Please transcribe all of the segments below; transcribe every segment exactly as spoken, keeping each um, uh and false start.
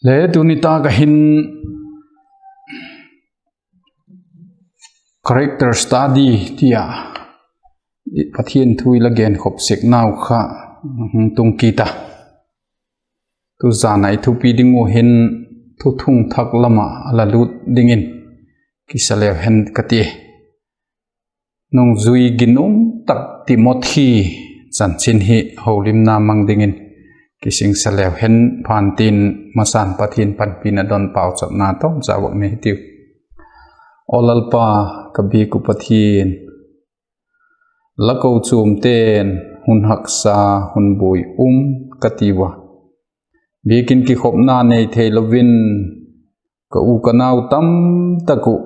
Le tuni tâk ah hin character study ti a Pathian thu i la genkhop seknau kha hung tung kit a. Tuzan a i thupi ding uh hin Thuthung Thak lam ah la lût dingin kisa leu hen ka ti. Nungzui ginum tak Timothi chanchin hi holimna mang dingin kisingsa leu hen phan tin, masan Pathian panpina don pauchapna tawmcha vak nei hitiu. Aw Lalpa, ka biak uh Pathian, la kochuamte'n hun haksa, hun buai um ka tiu a, biakin kikhopna nei theilo in ka u ka nau tamtak uh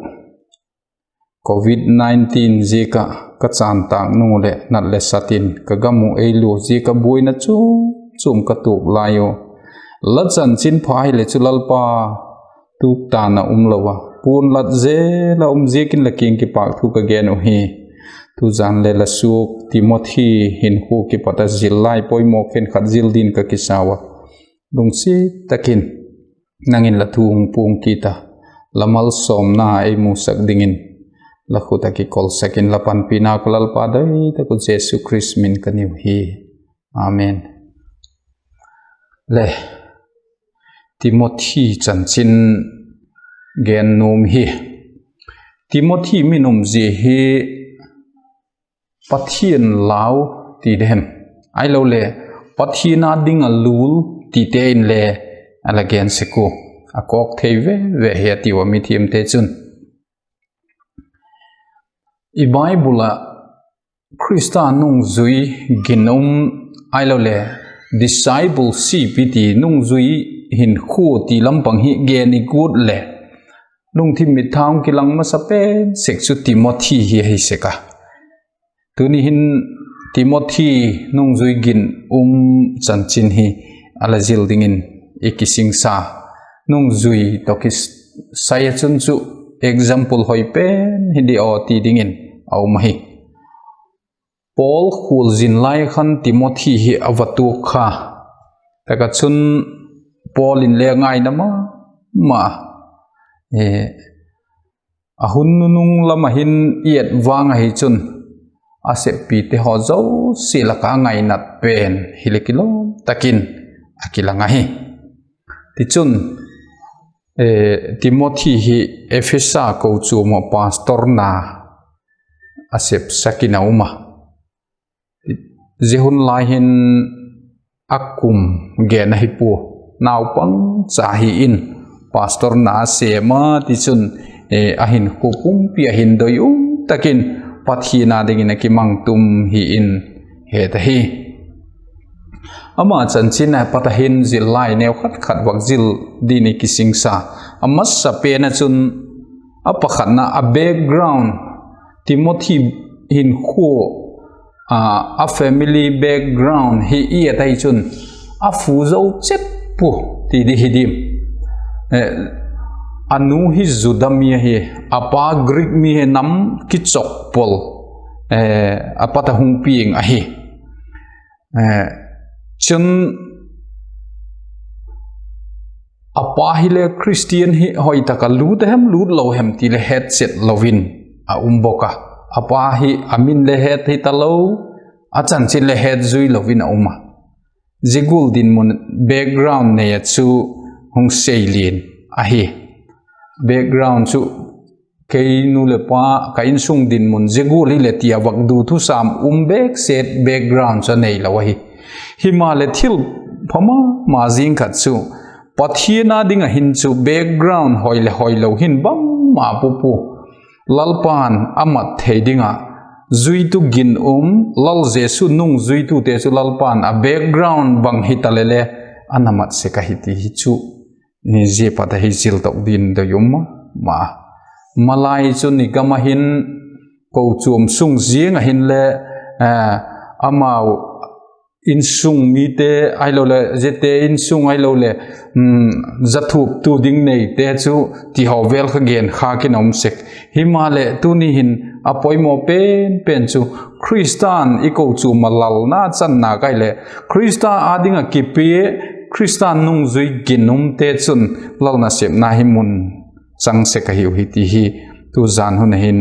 Covid nineteen ziak ah ka chântâk nung uh leh nat le sat in ka gam uh ei lua ziak ah buaina chuam chuam ka tuak lai uh. La chanchin pha hileh chu Lalpa, tuktan a um lo a, puan lat zel a um ziakin la kiang kipâk thu ka gen uh hi. Tuzan le la suak Timothi hinkhua kipat a zil lai poimaw khenkhat zil dingin ka kisau a, lungsiat tak in nang in la thu hung puang kit a, la malsawmna ei musak dingin la khut ah kikolsak in la panpina ka Lalpa doi tak uh Jesu Khrist min ka niu hi. Amen. Le, Timothi chanchin gen nuam hi. Timothi min umzia hi Pathian lau ti de hem, ahiloleh Pathian â ding ah lul tite inle a la gen sek ua, a kawk thei ve ve hi a tiu a mithiamte chun. I Bible ah Khrista nungzui ginum, ahiloleh discipleship i ti nungzui hinkhua ti lam pang hi gen i guat leh lungthim mittha hung kilang masa pen sek chu Timothi hi ahi sek a. Tuni hin Timothi nungzui ginum chanchin hi a la zil dingin i kisingsa. Nungzui tawh kisai ah chun chu example hoi pen hi di aw ti dingin a um ahi. Paul khualzin lai khan Timothi hi a va tuak kha. Tak ah chun Paul inle a ngaina ma ma a, hun nunung lam ah hin i et vang ahi chun a seppite haw zosia lak ah a ngainat pen hileh kilawm tak in a kilang ahi. Tichun, Timothi hi Ephesa kochuam ah pastorna a sepsak in a um a, zia hun lai hin a kum gen ahi pua, naupang cha hi in pastorna a sêm a, tichun a hinkhua pumpi ah hin doi um tak in Pathian â dingin a kimangtum hi in het ahi. Ama chanchin a pat ah hin zil lai neu khat khat vak zil dingin i kisingsa. A masa pen ah chun a pakhatna a background, Timothi hinkhua, a family background hi i et ahi chun a fu zo chet pua ti di hi diam. A nu hi Juda mi ahi, a pa Greek mi hi, nam kichok pol a pat a hung piang ahi. Chun a pa hile Khristian hi hoi tak ah lût a hem lût lo hem ti le hetchet lo in a um bawk a. A pa hi a min le het hi talo, a chanchin le het zui lo in a um a. Zia gual dinmun, background nei ah chu hung sei lian ahi. Background chu kei nu leh pa, ka insung dinmun zia gual hileh ti a vak du thusam um bêk set background chu a neilo ahi. Himaleh thil pha ma ma zing khat chu Pathian â ding ah hin chu background hoi leh hoilo hin bangma pua pua, Lalpa'n a mat thei ding ah zuitu ginum, Lal Jesu nungzuitute chu Lalpa'n a background bang hita leh le a na mat sek ahi ti hi chu zia pat ah hi zil tok dingin doi um ma ma. Malai chun i gam ah hin kochuam sung ziang ah hinle amau insung mite ahiloleh ziate insung ahiloleh zathuptu ding neite chu ti haw vel kha gen khâk in a um sek. Himaleh tuni hin a poimaw pen pen chu Khrista'n i kochuam ah lalna channa kai leh Khrista â ding ah kipia, Khrista nungzui ginumte chun lal nasepna hi mun chang sek ahiu hi ti hi tu zan hun a hin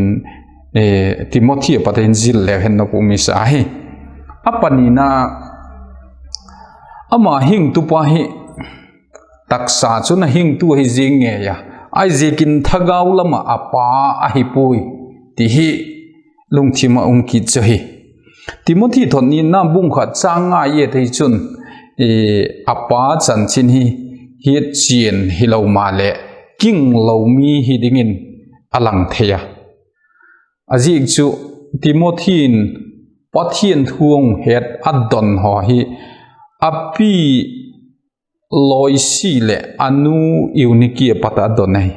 Timothi a pat in zil leu hen nop um i sa ahi. A panina, ama hingtupa hi taksa chun a hingtu ahi zing ngei a, ahiziakin thagau lam ah a pa ahi puai ti hi lungthim ah um kit chu hi. Timothi thot nina bung khat chang nga i et hi chun, a pa chanchin hi hiat chian hilo maleh, kinglo mi hi dingin a lang thei a. A ziak chu Timothi in Pathian thu hung het a don haw hi a pi Loisi leh a nu Euniki a pat a don ahi.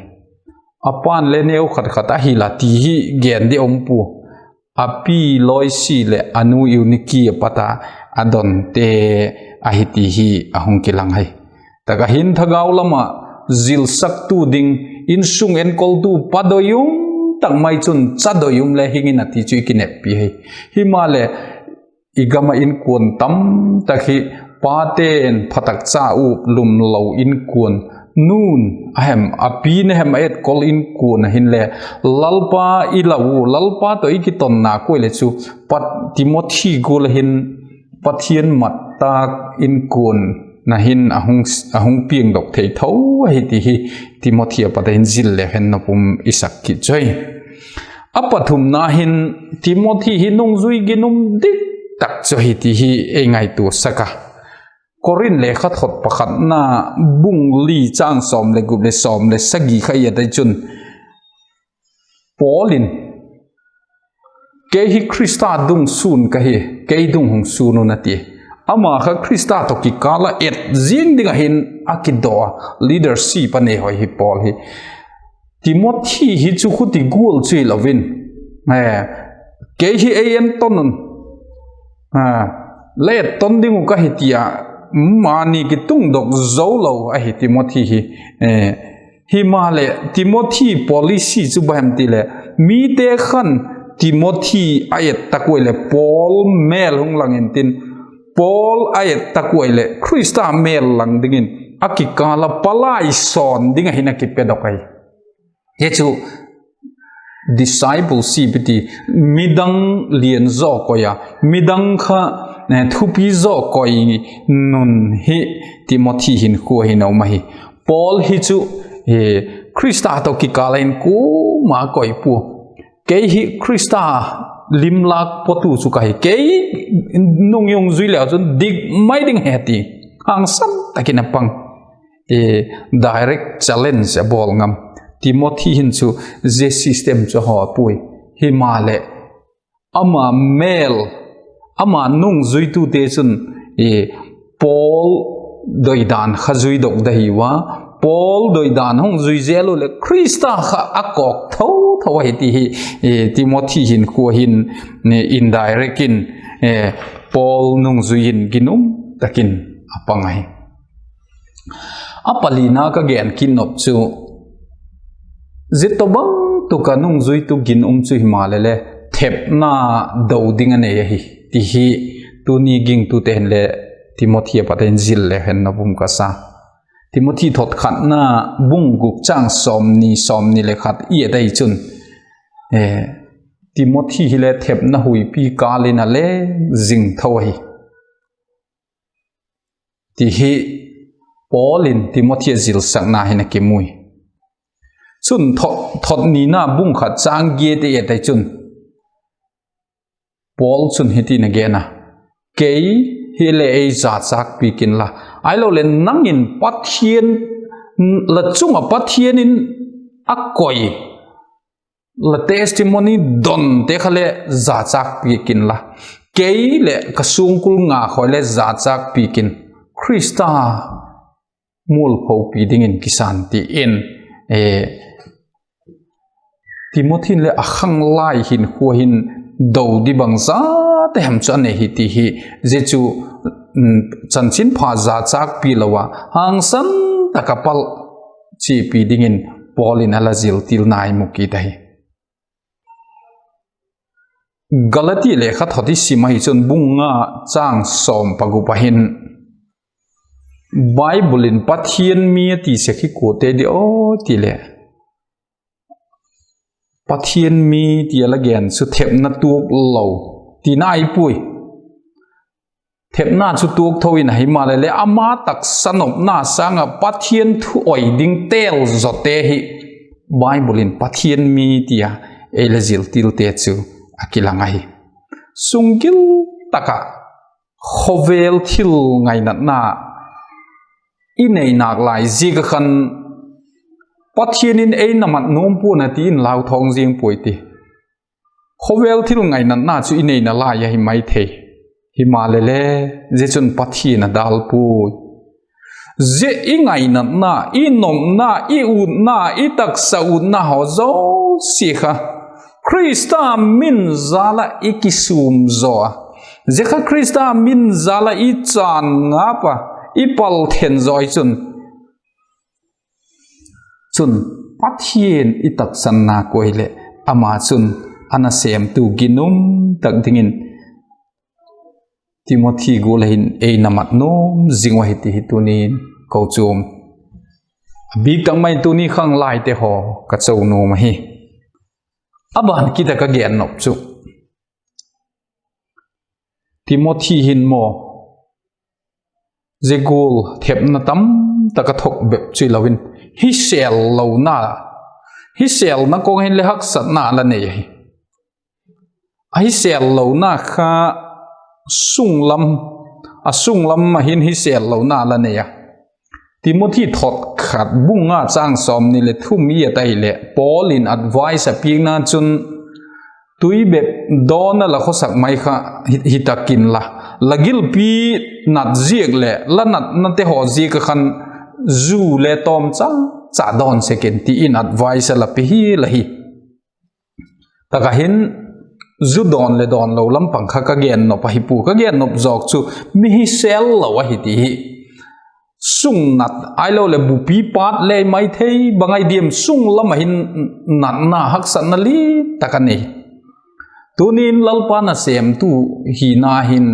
A pa'n le neu khat khat a hil a ti hi gen di um pua. A pi Loisi leh a nu Euniki a pat a a donte ahi ti hi a hung kilang hi. Tak ah hin thagau lam ah zilsaktu ding, insung enkoltu pa doi um tak mai chun cha doi um le hing in a ti chu i kineppi hi. Himaleh, i gam ah inkuan tamtak hi pate'n phatak cha uap lum lo inkuan, nu'n a hem a pi'n a hem a etkol inkuan a hinle, Lalpa i lau u, Lalpa tawh i kitonna kuai le chu, Timothi gual a hin Pathian mat tâk inkuan na hin a hung piangdok thei tho ahi ti hi Timothi a pat a hin zil leu hen nop um i sak kit chu hi. A pathumna hin, Timothi hi nungzui ginum dik tak chu hi ti hi ei ngaitua sak a. Korinth lekhathot pakhatna bung li chang sawm leh gup leh sawm leh sagi kha i et ai chun, Paul in, Kei hi Khrista dung sûn ka hi, kei dung hung sûn un, a ti. Ama kha Khrista tawh kikâl ah et zing ding ah hin a kidaw a, leadership a nei hoi hi Paul hi. Timothi hi chu khuti gual chu hilo in, Kei hi ei en ton un, la et ton ding uh ka hi, ti a, mani kitungdok zo lo ahi Timothi hi. Himaleh Timothi policy chu bang hem ti leh, mite khan Timothi a et tak uai leh Paul mêl hung lang intin, Paul a et tak uai leh Khrista mêl lang dingin a kikâl ah palai sawn ding ah hin a kipedok ahi. Hi chu discipleship i ti, midang lian zaw koi a, midang kha thupi zaw koi nun hi Timothi hinkhua hin a um ahi. Paul hi chu Khrista tawh kikâl ah hin kuama koi pua. Kei hi Khrista limlâk pawtu chu ka hi, kei nung i hung zui leu chun dik mai ding hi, a ti. Hangsan tak in a pang. Direct challenge a bawl ngam. Timothi hin chu zia system chu a haw puai. Himaleh, ama mêl, ama nungzuitute chun Paul doidan kha zuidok da hiu a, Paul doidan hung zui zel u leh Khrista kha a kawk tho tho ahi ti hi Timothi hinkhua hin indirect in Paul nungzui in ginum tak in a pang ahi. A palina ka gen kit nop chu, zia tawhbang tuk a nungzuitu ginum chu himaleh le thepna do ding a nei ahi ti hi tuni gingtute hin le Timothi a pat in zil leu hen nop um ka sa. Timothi thot khatna bung guk chang sawmni, sawmni leh khat i et ai chun, Timothi hile thepna huipi kâl in a leng zing tho ahi ti hi Paul in Timothi a zilsakna hin a kimui. Chun thot nina bung khat chang giat i et ai chun, Paul chun hiti'n a gen a, Kei hile ei zachâk piak inla, ahiloleh nang in Pathian, la chung ah Pathian in a koi la testimony donte kha le zachâk piak inla, kei leh ka suangkul ngak haw le zachâk piak in, Khrista mualphopi dingin kisan, ti in Timothi in le a khanglai hinkhua hin do di bangzat a hem chu a nei hi ti hi, zia chu chanchinpha zachâkpi lo a hangsan tak a pal chiapi dingin Paul in a la ziltilna i mu kit ahi. Galati lekhathot i sim ahi chun bung nga chang sawm pagup a hin, Bible in Pathian mi a ti sek hi kuate di aw ti leh, Pathian mi ti a la gen chu thepna tuak lo tina ahi puai. Thepna chu tuak tho in ahi maleh leh ama taksa nopna sâng ah Pathian thu oi ding têl zawte hi Bible in Pathian mi ti a ei la zil tilte chu a kilang ahi. Sunggil tak ah khawvel thil ngainatna i nei nâk lai ziak ah khan Pathian in ei na mat nuam pua'n a ti in lau thawng ziang puai ti. Khawvel thil ngainatna chu i nei nalai ahi mai thei. Himaleh le, zia chun Pathian a dâl puai. Zia i ngainatna, i nopna, i utna, i taksa utna haw zosia kha Khrista min jal ah i kisûm zaw a, zia kha Khrista min jal ah i chân ngap a, i pal then zaw i chun chun Pathian i taksanna koi leh ama chun a nasêmtu ginum tak dingin Timothi gual ah hin ei na mat nuam zing uh ahi ti hi tuni'n kochuam a bîk tak mai tuni khanglaite haw ka cho nuam ahi. A ban kit ah ka gen nop chu Timothi hin maw, zia gual thepna tamtak a thuak bep chu hilo in, hisêl lona, hisêlna kawng hin le haksatna la nei ahi. A hisêl lona kha sunglam, a sunglam ah hin hisêl lona la nei a. Timothi thot khat bung nga châng sawmni leh thum i et ahileh Paul in advice a piakna chun, tui bep dawn a la khawsak mai kha hi tak inla, la gilpi nat ziak leh la natnate haw ziak ah khan zu le tawmcha cha dawn sek in ti in advice a la pe hial ahi. Tak ah hin zu dawn leh dawnlo lam pang kha ka gen nop ahi pua, ka gen nop zawk chu mi hisêl lo ahi ti hi. Sung nat ahiloleh bupi pât le mai thei bang ahi diam, sunglam ah hin natna haksatna lian tak a nei. Tuni'n Lalpa nasêmtu hina hin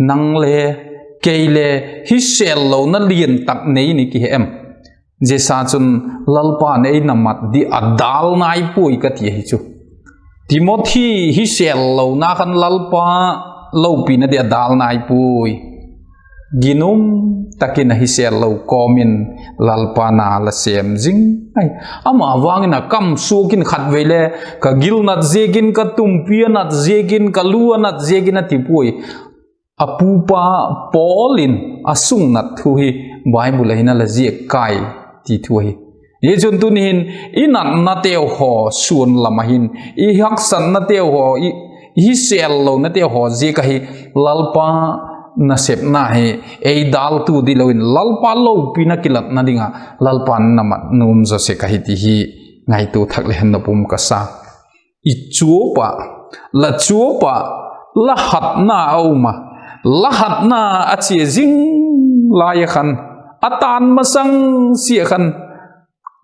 nang le kei le hisêl lona lian tak nei ni ki he em? Zia sa chun Lalpa'n ei na mat di a dâl nai puai ka ti ahi chu. Timothi hisêl lona khan Lalpa lopina di a dâl nai puai. Ginum tak in a hisêl lo kawm in Lalpa na la sêm zing ahi. Ama vang in a kam suak in khatvei le, ka gil nat ziakin, ka tumpi a nat ziakin, ka lu a nat ziakin a ti puai. A pupa Paul in a sung nat thu hi Bible ah hin a la ziak kai ti thu ahi. Zia chun tuni hin i natnateu haw suan lam ah hin, i haksatnateu haw, i hisêl lonateu haw ziak ahi, Lalpa nasepna hi ei dâltu dilo in Lalpa lopina kilatna ding ah Lalpa'n na mat nuam zaw sek ahi ti hi ngaitua thak le hen nop um ka sa. I chuap ah, la chuap ah, la hatna a um a, la hatna a chia zing lai ah khan, a tan masang sia khan,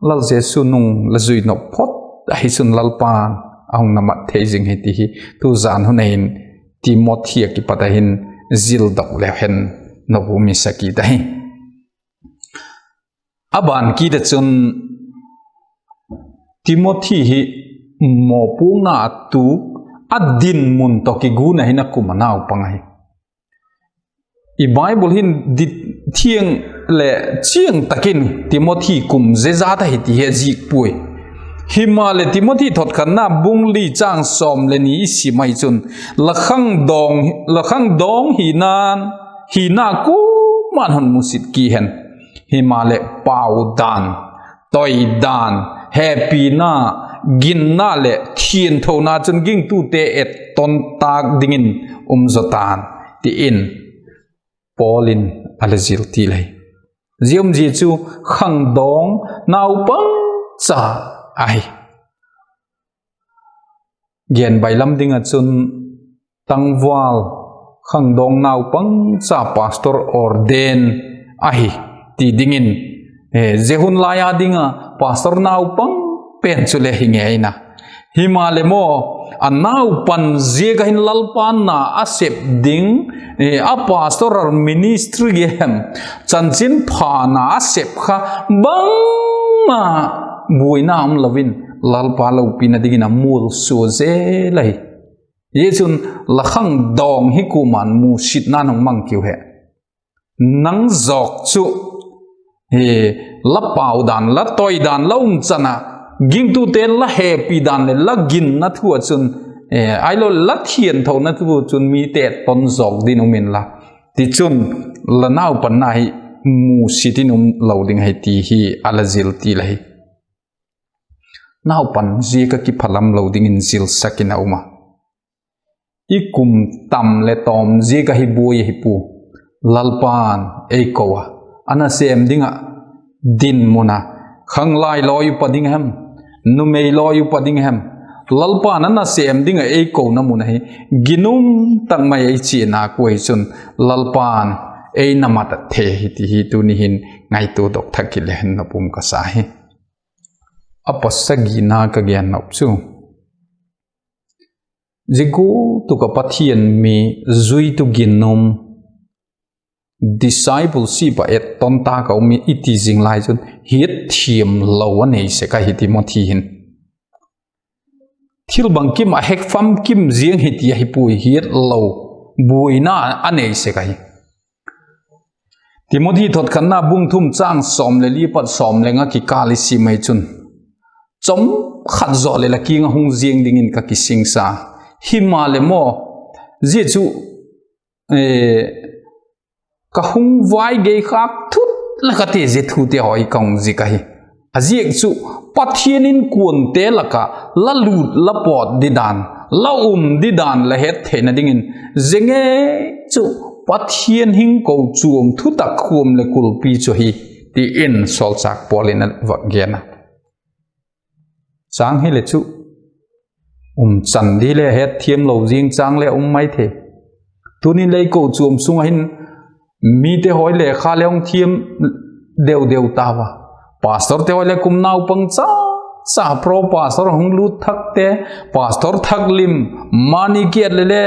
Lal Jesu nung la zui nop phot ahi chun Lalpa'n a hung na mat thei zing hi ti hi tu zan hun ah hin Timothi ah kipat ah hin zildok le hen nop um i sa kit ahi. A ban kit ah chun Timothi hi mawpuakna a tuk, a dinmun tawh kigun ah hin a kum a naupang ahi. I Bible hin dit thiang leh chiang tak in Timothi kum zezat ahi ti hi a zik puai. Himaleh Timothi thotkhatna bung li châng sawm le ni i sim ahi chun, la khangdawng, la khangdawng hina, hina kuama'n hun musit ki hen. Himaleh pau dan, toi dan, hepina, ginna leh thianthona chun gingtute etton tâk dingin um zaw ta'n, ti in Paul in a la zil til ahi. Zia umzia chu khangdawng naupang cha ahi. Gen bailam ding ah chun tangval khangdawng naupang cha pastor ordain ahi ti dingin, zia hun lai a ding a pastor naupang pen chu le hi ngei na. Himaleh maw, a naupan ziak ah hin Lalpa na a sep ding, a pastor a ministry hem, chanchinpha na a sep kha bangma buaina um lo in Lalpa lopina dingin a mualsua zel ahi. Zia chun la khangdawng hi kuama'n musitna'n hung mang kiu he. Nang zawk chu la pau dan, la toi dan, la umchan ah gingtute la hepi dan leh la ginna thu ah chun, ahilo la thiangthona thu ah chun mite ton zawk ding um inla, tichun la naupanna hi musit in um lo ding ahi ti hi a la zil til ahi. Naupan ziak ah kiphalam lo dingin zilsak in a um a, i kum tam leh tawm ziak ahi buai ahi pua. Lalpa'n ei ko a, a nasêm ding ah dinmun a, khanglai lawi upa ding hem, numei lawi upa ding hem, Lalpa'n a nasêm ding ah ei kona mun ahi. Ginum tak mai ei chiana kua hi chun Lalpa'n ei na mat thei hi ti hi tuni hin ngaituadok thak kit le hen nop um ka sa hi. A pasagina ka gen nop chu, zia gual tuk ah Pathian mi zuitu ginum, discipleship ah etton tâk a um i ti zing lai chun hiatthiam lo a nei sek ahi Timothi hin. Thil bangkim a hek famkim ziang hi ti ahi puai, hiat lo buaina a nei sek ahi. Timothi thotkhatna bung thum châng sawm leh li pat sawm leh nga kikâl i sim ahi chun, chawm khat zaw leh la kiang ah hung ziang dingin ka kisingsa. Himaleh maw, zia chu ka hung vai gei khâk thut leh ka ti zia thute haw i ka hung zik ahi. A ziak chu Pathian inkuante lak ah la lût la pawt didan, la um didan la het theina dingin, zia ngei chu Pathian hing kochuam thutak khuam leh kulpi chu ahi, ti in sawlchâk Paul in a vak gen a. Châng hileh chu umchan di le hetthiam lo zing châng le um mai thei. Tuni'n lei kochuam sung ah hin mite haw le kha le hung thiam deu deu tau a. Pastorte haw le kum naupang cha cha pro pastor hung lût thakte, pastor thak lim, mani kiat leh le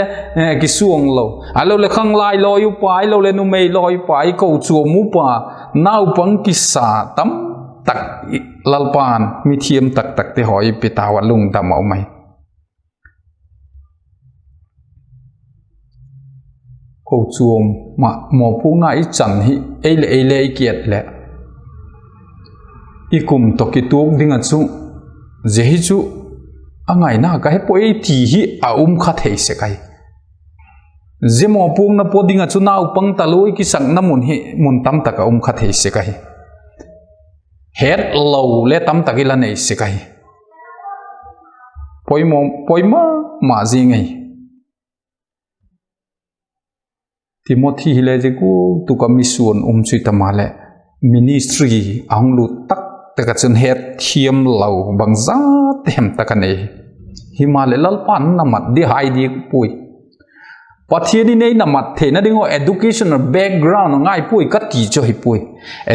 kisuang lo, ahilo leh khanglai lawi upa, ahilo leh numei lawi upa, i kochuam upa, naupang kisa tam tak, Lalpa'n mithiam tak takte haw i pe tau a lungdam a um ahi. Kochuam ah mawpuakna i chan hi ei leh ei le i kiat leh i kum tawh kituak ding ah chu, zia hi chu a ngaina ka he puai ti hi a um kha thei sek ahi. Zia mawpuakna pua ding ah chu naupang talua i kisakna mun hi mun tam tak a um kha thei sek ahi. Hetlo le tam tak i la nei sek ahi. Poimaw, poimaw ma zing ahi. Timothi hile zia gual tuk ah misuan um chu i tam a leh, ministry a hung lût tak tak ah chun hetthiam lo bangzat hem tak a nei. Himaleh Lalpa'n na mat di hai diak puai. Pathian in ei na mat theina ding uh educational background a ngai puai ka ti chu hi puai.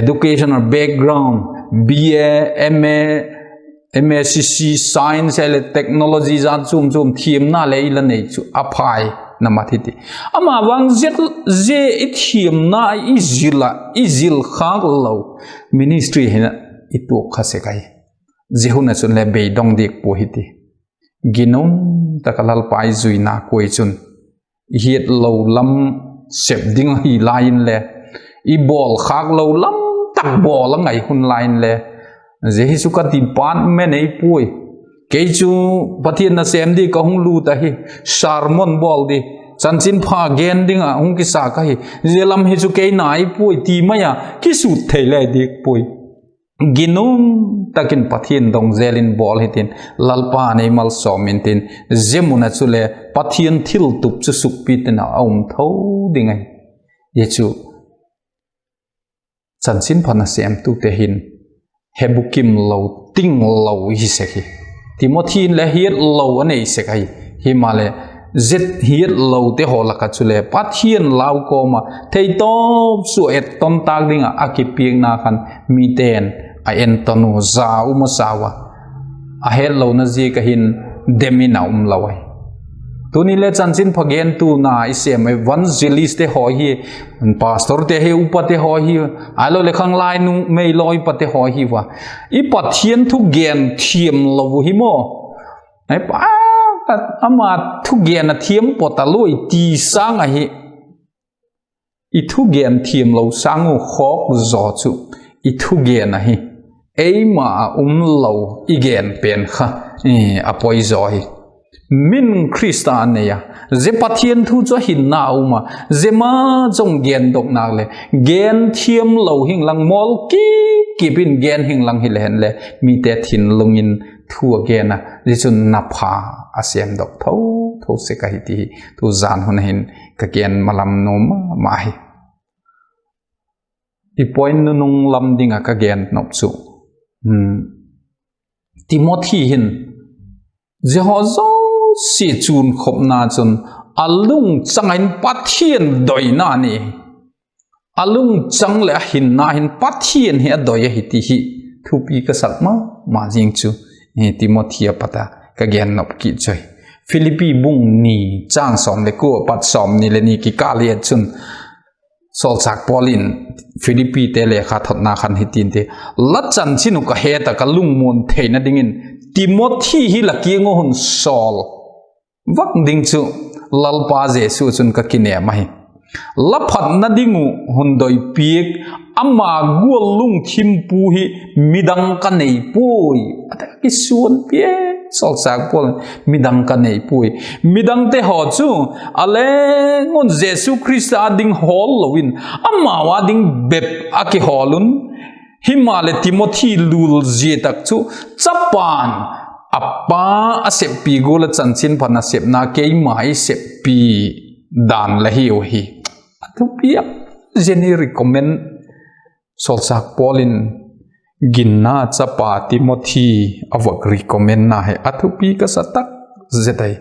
Educational background, B A, M A, M A C C, science le technology zat chuam chuam thiamna le i la nei chu a phai, na mat hi ti. Ama vang zia, zia i thiamna i zil ah, i zil khâk lo ministry hin i tuak kha sek ahi. Zia hun ah chun le beidong diak pua hi ti. Ginum tak ah Lalpa i zuina kuai chun i hiatlo lam sep ding ahi lai inle, i bawl khâk lo lam tak bawl a ngai hun lai inle, zia hi chu ka department ei puai. Kei chu Pathian nasêm di ka hung lût ahi, sermon bawl di, chanchinpha gen ding ah hung kisa ka hi, zia lam hi chu kei nai puai ti mai a kisut thei le diak puai. Ginum tak in Pathian dong zel in bawl hitin, Lalpa'n ei malsawm intin, zia mun ah chule Pathian thiltup chu sukpi tin a um tho ding ahi. Zia chu chanchinpha nasêmtute hin he bukim lo, ting lo hi sek hi. Timothi in le hiatlo a nei sek ahi. Himaleh, zia hiatlote haw lak ah chule Pathian lau kawm ah theitawp sua etton tâk ding ah a kipiakna khan mite'n a enton u, za um a sau a. A hetlona ziak ah hin dem in a um lo ahi. Tuni le chanchinpha gentu na i sêm evangelistte haw hi, pastorte hi, upate haw hi, ahiloleh khanglai numei lawipate haw hi va, i Pathian thugen thiam lo hi maw, ama thugen a thiam pawt a lui ti sâng ahi. I thugen thiam lo sâng uh khawk zaw chu i thugen ahi, eima ah um lo i gen pen kha a poi zaw hi. Min Khrista a nei a, zia Pathian thu chu a hinna um a, zia ma zong gendok nak leh gen thiam lo hing lang mawl kip kip in gen hing lang hile hen le mite thinlung in thu a gen a, zia chun na pha a sêmdok tho tho sek ahi ti hi tu zan hun a hin ka gen malam nuam ma ma hi. I point nunung lam ding ah ka gen nop chu, Timothi hin zia haw zosia chunkhopna chun a lungchang ah hin Pathian doina nei hi. A lungchang leh a hinna hin Pathian hi a doi ahi ti hi thupi ka sak ma ma zing chu, Timothi a pat a ka gen nop kit chu hi. Philippi bung ni châng sawm le kua a pat sawmni le ni kikâl i et chun, sawlchâk Paul in Philippite lekhathotna khan hiti'n ti, La chanchin uh ka het ah ka lungmuan theina dingin Timothi hi la kiang uh hun sawl vak ding chu Lalpa Jesu chun ka kinêm ahi. La phatna ding uh hun doi piak, ama gual lungthim pu hi midang ka nei puai, a ti a, kisuan piak sawlchâk Paul, midang ka nei puai. Midangte haw chu a leng un Jesu Khrista â ding hawl lo in, amau â ding bep a kihawl un. Himaleh Timothi lul zia tak chu chapa'n a pa a seppi gual ah chanchinpha nasepna keima i seppi dan la hiu hi. A thupi a, zia ni recommend, sawlchâk Paul in ginna chapa Timothi a vak recommendna hi a thupi ka sa tak zet ai.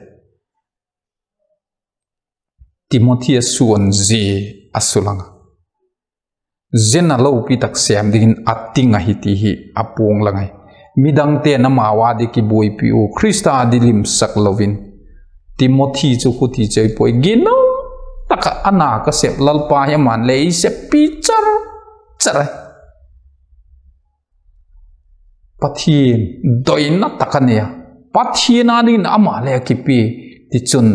Timothi a suan zia a sulang a, zia na lopi tak sêm dingin a ting ahi ti hi a puang lang ai. Midangte'n amau â di kibuaipi u, Khrista â di limsak lo in, Timothi chu khuti choi puai, ginum tak ah a na ka sep Lalpa hi ama'n le ei seppi char char ai. Pathian doina tak a nei a, Pathian â dingin ama le a kipia. Tichun,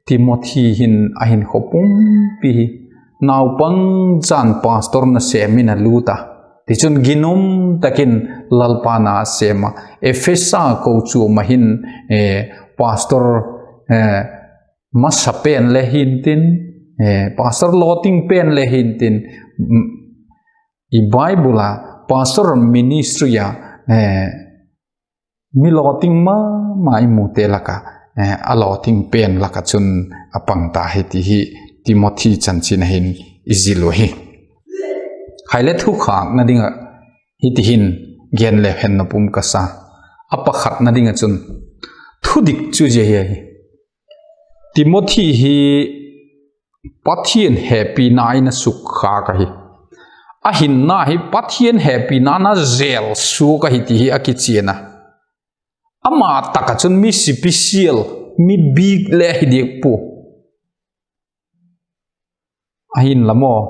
Timothi hin a hinkhua pumpi hi naupang chan pastor nasêm in a lût a, tichun ginum tak in Lalpa na a sêm a. Ephesa kochuam ah hin pastor masa pen le hi'ntin, pastor lawting pen le hi'ntin, i Bible ah pastor ministry ah mi lawting ma ma i mute lak ah, a lawting pen lak ah chun a pang ta hi ti hi Timothi chanchin ah hin i zil uh hi. Hai le thukhâkna ding ah hiti hin gen le hen nop um ka sa. A pakhatna ding ah chun thudik chu zia hi ahi. Timothi hi Pathian hepina in a sukkhâk ahi. A hinna hi Pathian hepina na zel suak ahi ti hi a kichian a. Ama tak ah chun mi special, mi bik le hi diak pua. Ahinla maw,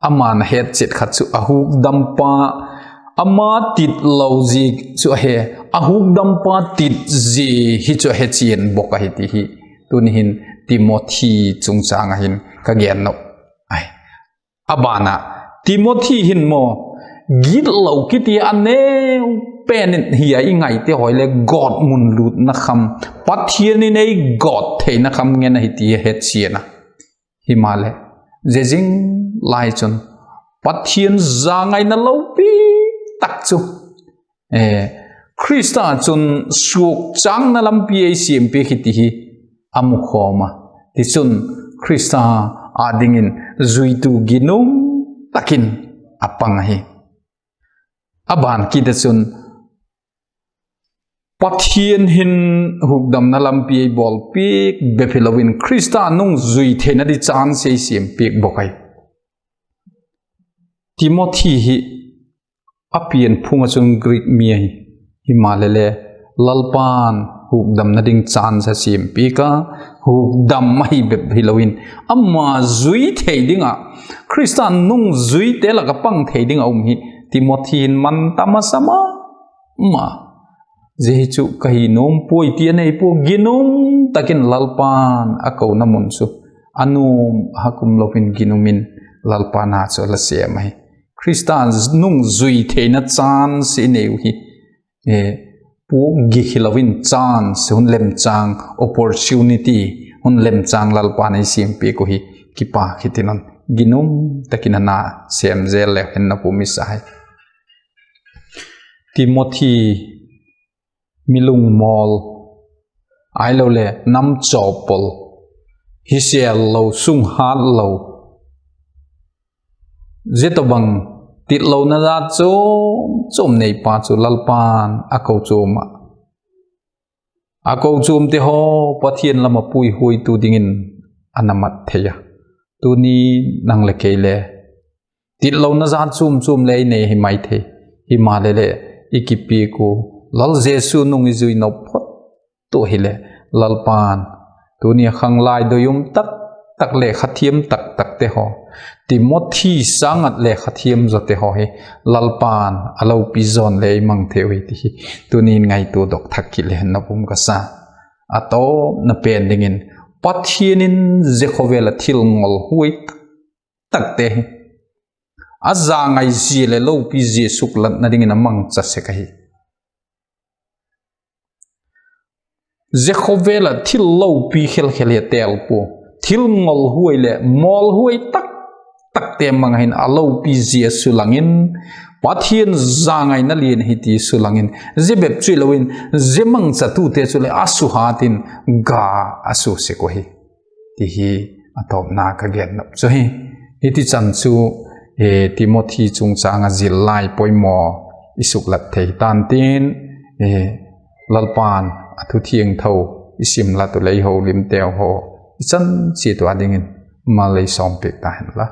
ama'n a hetchet khat chu a hukdampa, ama tit lo zia chu a he, a hukdampa tit zia hi chu a hechian bawk ahi ti hi tuni hin Timothi chungchâng ah hin ka gen nop ahi. A ban ah, Timothi hin maw, gitlo kiti a neu pen in hi a i ngaite haw le gawtmun lutna kham, Pathian in ei gawt theina kham ngen ahi ti a hechian a. Himaleh, zia zing lai chun Pathian zangaina lopi tak chu Khrista chun suakchâkna lampi ei siampiak hi ti hi a mukhawm a. Tichun, Khrista â dingin zuitu ginum tak in a pang ahi. A ban kit ah chun, Pathian hin hukdamna lampi ei bawlpiak bep hilo in Khrista nungzui theina di chance ei siampiak bawk ahi. Timothi hi a pianphung ah chun Greek mi ahi. Himaleh le, Lalpa'n hukdamna ding chance a siampiak a, hukdam ahi bep hilo in, ama zui thei ding ah, Khrista'n nungzuite lak ah pang thei ding a um hi Timothi in man tam a sa ma ma. Zia hi chu ka hi nuam puai ti a nei pua, ginum tak in Lalpa'n a kona mun chu a nuam hak um lo in ginum in Lalpa'n a chu a la sêm ahi. Khrista'n nungzui theina chance i nei uh hi, puak gik hilo in chance, hun lemchâng, opportunity, hun lemchâng Lalpa'n ei siampiak uh hi kipâk hi tin un, ginum tak in a na sêm zel leu hen na pum i sa hi. Timothi, mi lungmawl, ahiloleh nam chawpol, hisel lo, sunghât lo, zia tawhbang titlona jat chuam chuam neipa chu Lalpa'n a kochuam ah, a kochuamte haw Pathian lam ah puihuaitu dingin a na mat thei a. Tuni nang leh kei le titlona jat chuam chuam le i nei hi mai thei. Himaleh leh, i kipiak u, Lal Jesu nung i zui nop phot tu hileh, Lalpa'n tuni a khanglai doi um tak tak, lekha thiam tak takte haw, Timothi sâng ah lekha thiam zawte haw hi Lalpa'n a lopi zaw'n le i mang thei ui ti hi tuni'n ngaitua dok thak kit le hen na pum ka sa. A tawpna pen dingin, Pathian in zia khawvel ah thil ngolhuai tak takte hi a zangai zia leh lopi zia suklatna dingin a mangcha sek ahi. Zia khawvel ah thil lopi khel khel hi a têl pua. Thil ngolhuai leh mawlhuai tak takte mang ahi'n, a lopi zia sulang in, Pathian zangaina lian hi ti sulang in, zia bep chu hilo in, zia mangchatute chu leh a suhat in ga a sua sek uh hi, ti hi a tawpna ka gen nop chu hi. Hiti chan chu, Timothi chungchâng ah zil lai poimaw i suklat thei ta'n tin, Lalpa'n a thu thiangtho i simlat uh leh i holimteu haw i chan chiat ua dingin mal ei sawmpiak ta hen la.